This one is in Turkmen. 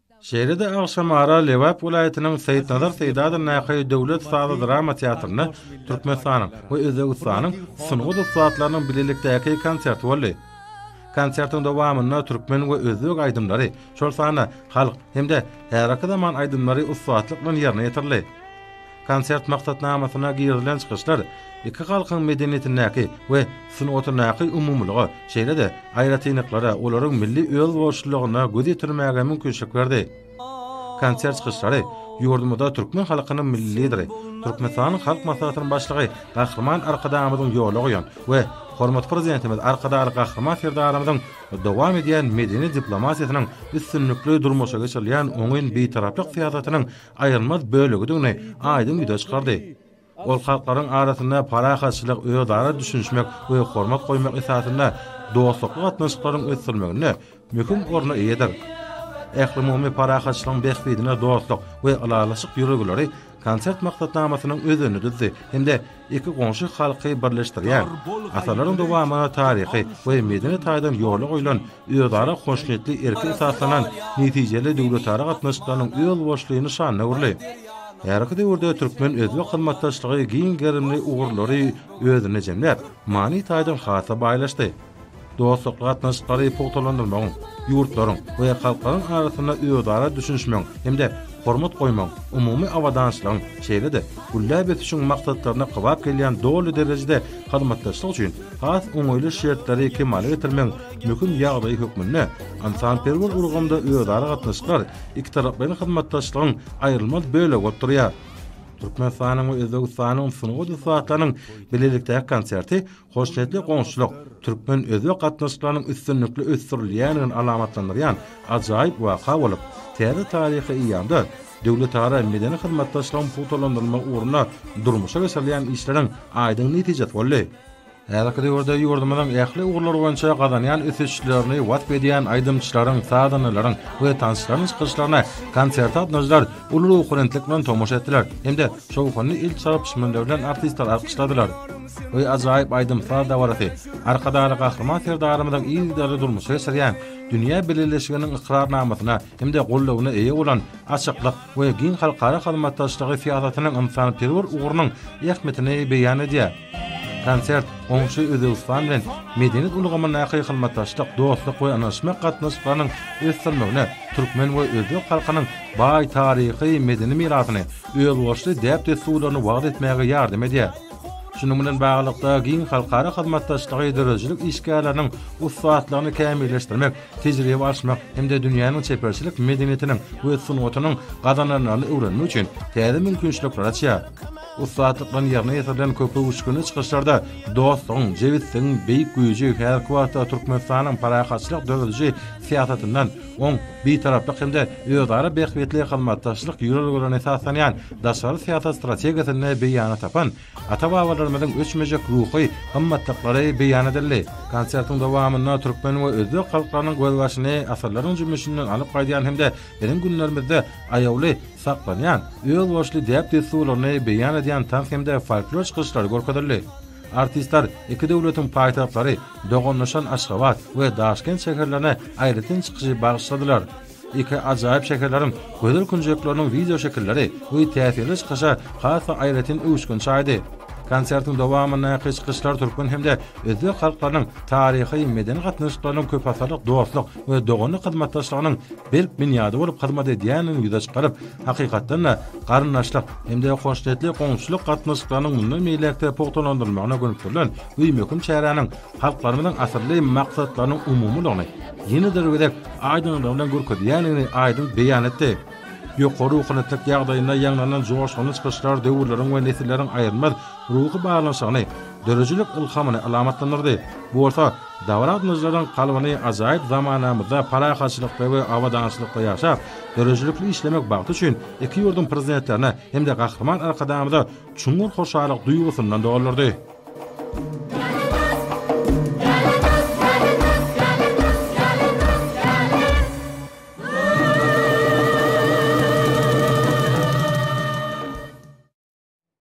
Şeýle-de agşamara Lebap welaýatynyň Seýitnazar Seýdi adyndaky döwlet sazly-drama teatrynda Türkmenistanyň we Özbegistanyň sungat ussatlarynyň bilelikdäki konserti boldy. Konsertiň dowamynda türkmen we özbek aýdymlary, şol sanda halk hem-de häzirki zaman aýdymlary ussatlyk bilen ýerine ýetirildi. Konsert maksatnamasyna girizilen çykyşlar iki halkyň medeniýetindäki we sungatyndaky umumylyga, şeýle-de aýratynlyklara, olaryň milli özboluşlylygyna göz ýetirmäge mümkinçilik berdi. Konsert çykyşlary ýurdumyzda türkmen halkynyň Milli Lideri, Türkmenistanyň Halk Maslahatynyň Başlygy Gahryman Arkadagymyzyň ýola goýan we hormatly Prezidentimiz Arkadagly Gahryman Serdarymyzyň dowam edýän medeni diplomatiýasynyň üstünlikli durmuşa geçirilýän oňyn Bitaraplyk syýasatynyň aýrylmaz bölegidigini aýdyň ýüze çykardy. Ol halklaryň arasynda parahatçylyk, özara düşünişmek we hormat goýmak esasynda dostlukly gatnaşyklaryň ösdürilmeginde möhüm orna eýedir. Ählumumy parahatçylygyň bähbidine dostluk we ylalaşyk ýörelgeleri konsert maksatnamasynyň özenini düzdi hem-de iki goňşy halky birleşdirýän, asyrlaryň dowamynda taryhy we medeni taýdan ýola goýlan özara hoşniýetli erke esaslanan netijeli döwletara gatnaşyklarynyň özboluşly nyşanyna öwrüldi. Häzirki döwürde türkmen-özbek hyzmatdaşlygy giň gerimli ugurlary özünde jemläp, many taýdan has-da baýlaşdy. Dostlukly gatnaşyklary pugtalandyrmagyň, ýurtlaryň we halklaryň arasynda özara düşünişmegiň hem-de hormat goýmagyň, umumy abadançylygyň, şeýle-de gülläp ösüşiň maksatlaryna kybap gelýän doly derejede hyzmatdaşlyk üçin has oňaýly şertleri kemala getirmegiň möhüm ýagdaýy hökmünde ynsanperwer ulgamda özara gatnaşyklar ikitaraplaýyn hyzmatdaşlygyň aýrylmaz bölegi bolup durýar. Türkmenistanyň we Özbegistanyň sungat ussatlarynyň bilelikdäki konserti Hoşniýetli goňşulyk, türkmen-özbek gatnaşyklarynyň üstünlikli ösdürilýändigini alamatlandyrýan ajaýyp waka bolup, täze taryhy eýýamda döwletara medeni hyzmatdaşlygyň pugtalandyrylmagy ugrunda durmuşa geçirilýän işleriň aýdyň netijesi boldy. Häzirki döwürde ýurdumyzyň ähli ugurlar boýunça gazanýan ösüşlerini wasp edýän aýdymçylaryň, sazandalaryň we tansçylaryň çykyşlaryna konserte gatnaşyjylar uly ruhubelentlik bilen tomaşa etdiler hem-de şowhunly el çarpyşmalar bilen artistleri alkyşladylar. Bu ajaýyp aýdym-saz dabarasy Arkadagly Gahryman Serdarymyzyň yzygiderli durmuşa geçirýän dünýä bileleşiginiň ykrarnamasyna hem-de goldawyna eýe bolan açyklyk we giň halkara hyzmatdaşlygy syýasatynyň ynsanperwer ugrunyň ähmiýetini beýan edýär. Konsert goňşy Özbegistan bilen medeniýet ulgamyndaky hyzmatdaşlyk, dostluk we ynanyşmak gatnaşyklarynyň ösdürilmegine, türkmen we özbek halkynyň baý taryhy, medeni mirasyny, özboluşly däp-dessurlaryny wagyz etmäge ýardam edýär. Şunuň bilen baglylykda, giň halkara hyzmatdaşlygy döredijilik işgärleriniň ussatlygyny kämilleşdirmek, tejribe alyşmak hem-de dünýäniň çeperçilik medeniýetiniň we sungatynyň gazananlaryny öwrenmek üçin täze mümkinçilikleri açýar. Ussatlyk bilen ýerine ýetirilen köpöwüşginli çykyşlarda dostlugyň, jebisligiň beýik güýji häzirki wagtda Türkmenistanyň parahatçylyk dörediji syýasatyndan, oň Bitaraplyk hem-de özara bähbitli hyzmatdaşlyk ýörelgelerine esaslanýan daşary syýasat strategiýasynda beýanyny tapan ata-babalarymyzyň öçmejek ruhy gymmatlyklary beýan edildi. Konsertiň dowamynda türkmen we özbek halklarynyň gözbaşyny asyrlaryň jümmüşinden alyp gaýdýan hem-de biziň günlerimizde aýawly saklanýan özboluşly däp-dessurlaryny beýan edýän tans hem-de folklor çykyşlary görkezildi. Artistler iki döwletiň paýtagtlary, doganlaşan Aşgabat we Daşkent şäherlerine aýratyn çykyşy bagyşladylar. Iki ajaýyp şäherleriň gözel künjekleriniň wideoşekilleri bu täsirli çykyşa has-da aýratyn öwüşgin çaýdy. Konsertiň dowamyndaky çykyşlar türkmen hem-de özbek halklarynyň taryhy-medeni gatnaşyklarynyň köpasyrlyk dostluk we doganlyk hyzmatdaşlygynyň berk binýady bolup hyzmat edýändigini ýüze çykaryp, hakykatdan-da, garyndaşlyk hem-de hoşniýetli goňşuçylyk gatnaşyklarynyň mundan beýläk-de pugtalandyrylmagyna gönükdirilen bu möhüm çäräniň halklarymyzyň asylly maksatlarynyň umumylygyny ýene-de bir gezek aýdyňlygy bilen görkezýändigini aýdyň beýan etdi. Ýokary ruhubelentlik ýagdaýynda ýaňlanan joşgunly çykyşlar döwürleriň we nesilleriň aýrylmaz ruhy baglanyşygyny, döredijilik ylhamyny alamatlandyrdy. Bu bolsa dabara gatnaşyjylaryň kalbyny ajaýyp zamanamyzda parahatçylykda we abadançylykda ýaşap, döredijilikli işlemek bagty üçin iki ýurduň Prezidentlerine hem-de Gahryman Arkadagymyza çuňňur hoşallyk duýgusyndan doldurdy.